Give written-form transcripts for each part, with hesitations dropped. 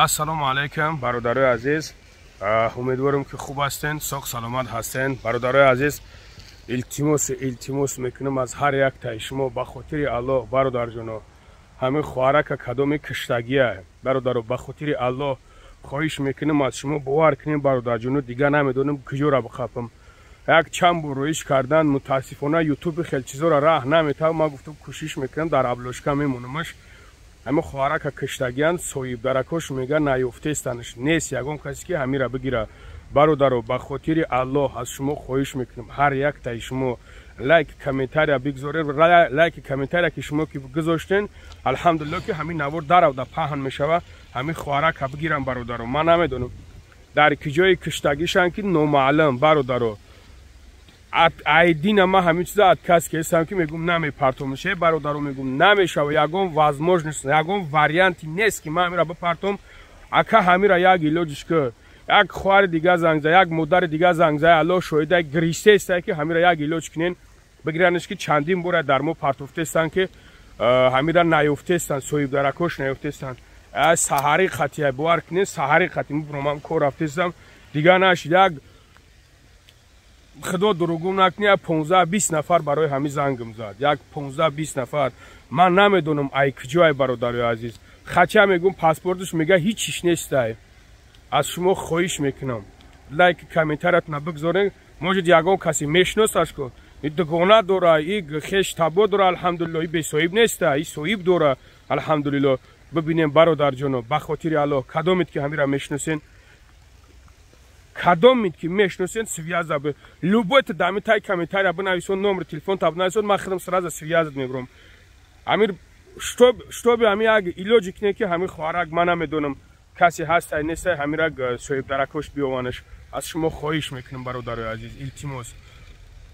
Ассалому алайкум, бародарои азиз. Умедворам, ки хуб ҳастен, соғ саломат ҳастен. Бародарои азиз, илтимос, илтимос мекунам аз ҳар яктаи шумо, ба хотири Аллоҳ, бародарҷоно, ҳамин хоҳарака кадоми киштагия, бародаро, ба хотири Аллоҳ хоҳиш мекунам аз шумо. Бовар кунем, бародарҷоно, дигар намедонам куҷора бихапам. Як чанд бор роиш кардан, мутаассифона, Ютуби хел чизоро раҳ наметав. Ман гуфтам, кӯшиш мекунам, дар обложка мемонамаш. Ҳамин хоҳарака киштагиян, соҳибдаракош мега, наёфтестанаш, нест ягон касе, ки ҳамира бигира. Бародаро, ба хотири Аллоҳ аз шумо хоҳиш мекунам, ҳар яктаи шумо лайк, комментария бигзоред. Лайки, комментария ки шумо ки гузоштен, алҳамдулилло, ки ҳамин навор даравда паҳн мешава, ҳамин хоҳарака бигирам. Бародаро, ман намедонам, дар ки ҷои киштагишан, ки номаълум. Бародаро, айдина ман ҳамин чиза отказ кестам, ки мегум, намепартомш. Бародаро, мегум, намешава, ягон возможность, ягон варианти нест, ки ман ҳамира бипартом. Ака, ҳамира як илоҷиш ки як хоҳари дига занг зад, як модари дига занг зад, Аллоҳ шоҳида, гиристеста, ки ҳамира як илоҷ кунен, бигиранеш, ки чандин бора дар мо партофтестанд, ки ҳамира наёфтестанд, соҳибдаракош наёфтестанд. Саҳари қатия, бовар кунен, саҳари қати ман кор рафтестам, дигар нашид. Як худо дуругум накунӣ, як 15-20 нафар барои ҳамин зангм зад, як 15-20 нафар. Ман намедонам, ай куҷоай, бародарои азиз. Хача мегум, паспорташ мега, ҳичиш нестай. Аз шумо хоҳиш мекунам, лайк, комментариятона бигзорен. Может, ягон касе мешиносаш ко, и дугона дора, и хеш табо дора, алҳамдулилло, и бесоҳиб неста, и соҳиб дора, алҳамдулилло. Бибинем, бародарҷоно, ба хотири Аллоҳ, кадомед ки ҳамира мешиносен, кадомед ки мешиносен, связа б любой та дами тай комментария бинависон, номери телефон та бинависон, ман худам сразу связать мебурам. Амир чтобы ҳами як илоҷи кине, ки ҳами хоҳарак, ман намедонам, касе ҳастай, нестай, ҳамира соҳибдаракош биёванаш. Аз шумо хоҳиш мекунам, бародарои азиз, илтимос,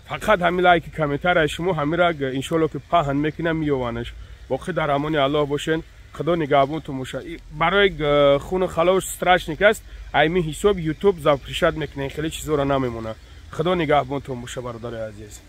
фақат ҳами лайки, комментарияи шумо ҳамира, иншолло, ки паҳн мекунам, меёванаш. Боқӣ дар амони Аллоҳ бошен, Худо нигаҳбонтон боша. Барои хуну халош страшный аст, айми ҳисоб Ютуб запрещать мекунем, хеле чизоро намемона. Худо нигаҳбонтон боша, бародарои азиз.